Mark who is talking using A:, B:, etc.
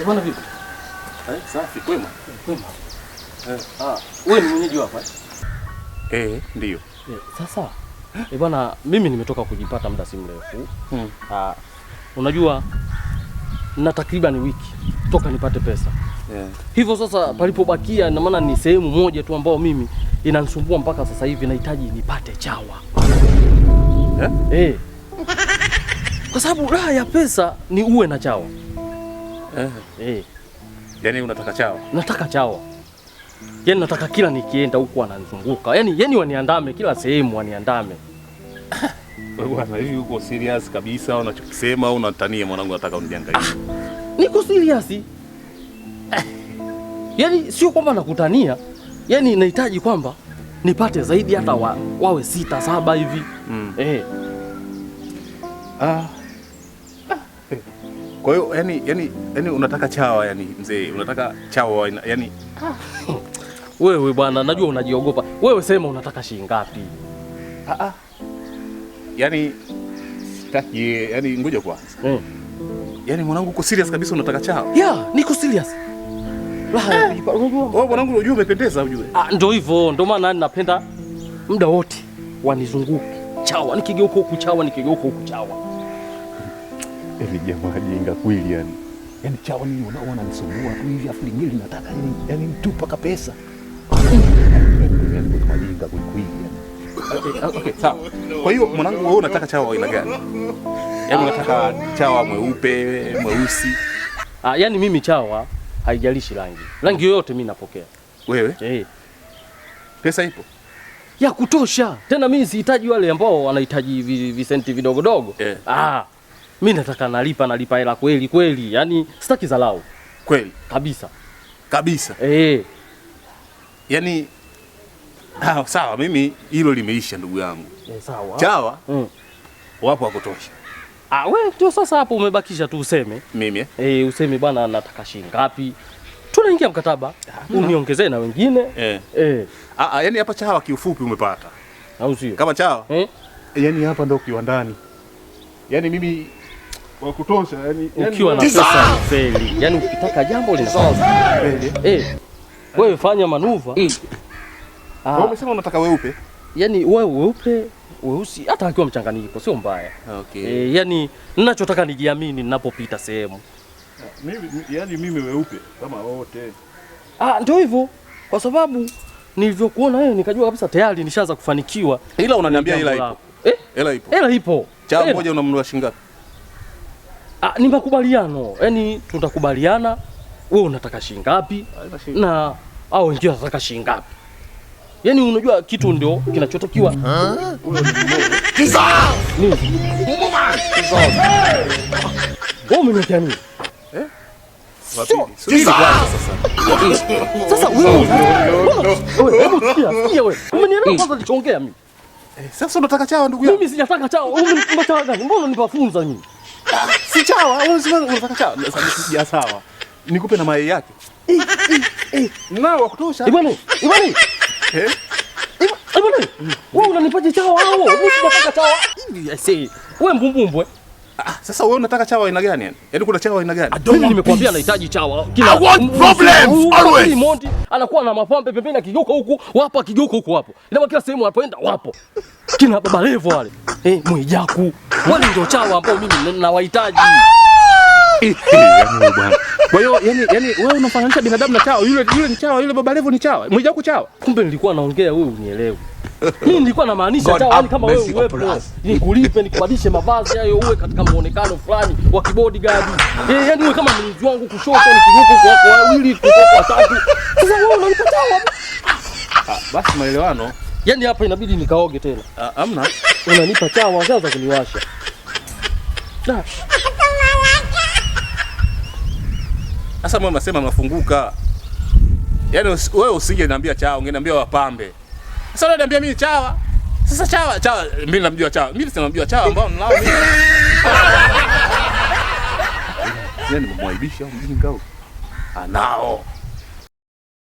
A: Bwana vipi?
B: Safi, kwema.
A: Kwema. Wewe ni mwenyeji hapa eh?
B: Ndio.
A: Sasa bwana, mimi nimetoka kujipata muda si mrefu. Unajua na takriban wiki toka nipate pesa. Hivyo sasa palipobakia ina maana ni sehemu moja tu ambayo mimi inanisumbua mpaka sasa hivi, nahitaji nipate chawa. Kwa sababu raha ya pesa ni uwe na chawa.
B: Yaani unataka chawa?
A: Nataka chawa. Yaani nataka kila nikienda huku wananizunguka. Yaani waniandame kila sehemu waniandame.
B: Wewe bwana, hivi uko serious kabisa unachokisema au unatania mwanangu, nataka uniangalie?
A: Niko serious. Yaani sio kwamba nakutania. Yaani nahitaji kwamba nipate zaidi hata wawe 6 7 hivi.
B: Kwa hiyo yani unataka chawa yani mzee, unataka chawa yani.
A: Wewe bwana, najua unajiogopa. Wewe sema unataka shilingi ngapi?
B: Yaani sitaki, yani ngoja kwanza. Yaani mwanangu uko serious kabisa unataka chawa?
A: Yeah, niko serious. Raha ya kujipa, unajua?
B: Wewe mwanangu unajua umependeza ujue.
A: Ndio hivyo, ndio maana napenda muda wote wanizunguke. Chawa, nikigeuka huku chawa, nikigeuka huku chawa.
B: Yaani jamaa jinga kweli yani. Yaani chawa nini unaona wananisumbua tu hivi afu lingine linataka nini? Yaani mtu paka pesa. Yaani kama jinga kweli kweli yani. Okay, sawa. Kwa hiyo mwanangu wewe unataka chawa wa aina gani? Yaani unataka chawa mweupe, mweusi?
A: Yaani mimi chawa haijalishi rangi. Rangi yoyote mimi napokea.
B: Wewe? Pesa ipo?
A: Ya kutosha. Tena mimi sihitaji wale ambao wanahitaji visenti vidogodogo. Mimi nataka nalipa hela kweli kweli. Yaani sitaki dharau.
B: Kweli?
A: Kabisa.
B: Kabisa. Yaani sawa, mimi hilo limeisha ndugu yangu.
A: Sawa.
B: Chawa? Wapo wa kutosha.
A: Wewe ndio sasa hapo umebakisha tu useme.
B: Mimi?
A: Useme bwana nataka shilingi ngapi? Tunaingia mkataba. Uniongezee na wengine.
B: Yaani hapa chawa kiufupi umepata.
A: Au sio?
B: Kama chawa? Yaani hapa ndio kiwandani. Yaani mimi wa kutosha, yani
A: ukiwa na pesa ni feli. Yaani ukitaka jambo linafanya. Wewe fanya manuva.
B: Wewe umesema unataka weupe?
A: Yaani wewe weupe, weusi hata akiwa mchanganyiko sio mbaya. Yaani ninachotaka nijiamini ninapopita sehemu.
B: Mimi weupe kama wote.
A: Ndio hivyo. Kwa sababu nilivyokuona wewe nikajua kabisa tayari nishaanza kufanikiwa.
B: Ila unaniambia hela ipo. Hela ipo.
A: Hela ipo.
B: Cha mmoja unamnunua shilingi ngapi?
A: Ni makubaliano. Yaani tutakubaliana wewe unataka shilingi ngapi na hao wengine wanataka shilingi ngapi. Yaani unajua kitu ndio kinachotakiwa. Nini? Wewe umeniambia nini?
B: Subiri kwanza sasa.
A: Sasa wewe, hebu sikia wewe. Umenielewa kwanza nilichoongea mimi?
B: Sasa unataka chawa ndugu yangu?
A: Mimi sijataka chawa. Wewe umenipa chawa gani? Mbona unanipa mimi?
B: Si chawa, wewe unasema unataka chawa. Sasa sija sawa. Nikupe na mayai yake. Nao wa kutosha.
A: Ibane, ibane. Ibane. Wewe unanipaje chawa hao? Mimi sijataka chawa. Hivi I say, wewe mbumbumbwe.
B: Sasa wewe unataka chawa aina gani yani? Yaani kuna chawa aina gani?
A: Mimi nimekuambia nahitaji chawa. Kila
C: I want problems always.
A: Mondi anakuwa na mapambe pembeni akigeuka huku, wapo akigeuka huku wapo. Ina kila sehemu anapoenda wapo. Kina Baba Levo wale. Mwijaku. Wale ndio chawa ambao mimi nawahitaji.
B: Yaani bwana. Kwa hiyo yani wewe unafananisha binadamu na chawa. Yule ni chawa, yule Baba Levo ni chawa. Mwijaku chawa.
A: Kumbe nilikuwa naongea wewe unielewe. Mimi nilikuwa namaanisha chawa yani kama wewe uwepo. Nikulipe nikubadilishe mavazi hayo uwe katika muonekano fulani wa kibodyguard. Yani uwe kama mlinzi wangu kushoto nikigeuka kwa wako wawili kwa watatu. Sasa wewe unanipa chawa.
B: Basi maelewano.
A: Yaani hapa inabidi nikaoge tena.
B: Hamna.
A: Unanipa chawa sasa kuniwasha. Da.
B: Sasa mimi nasema mnafunguka. Yaani wewe usingeniambia chawa, ungeniambia wapambe. Sasa unaniambia mimi chawa. Sasa chawa mimi namjua chawa. Mimi si namjua chawa ambao ninao mimi. Yaani nimemwaibisha mjinga huyu. Anao.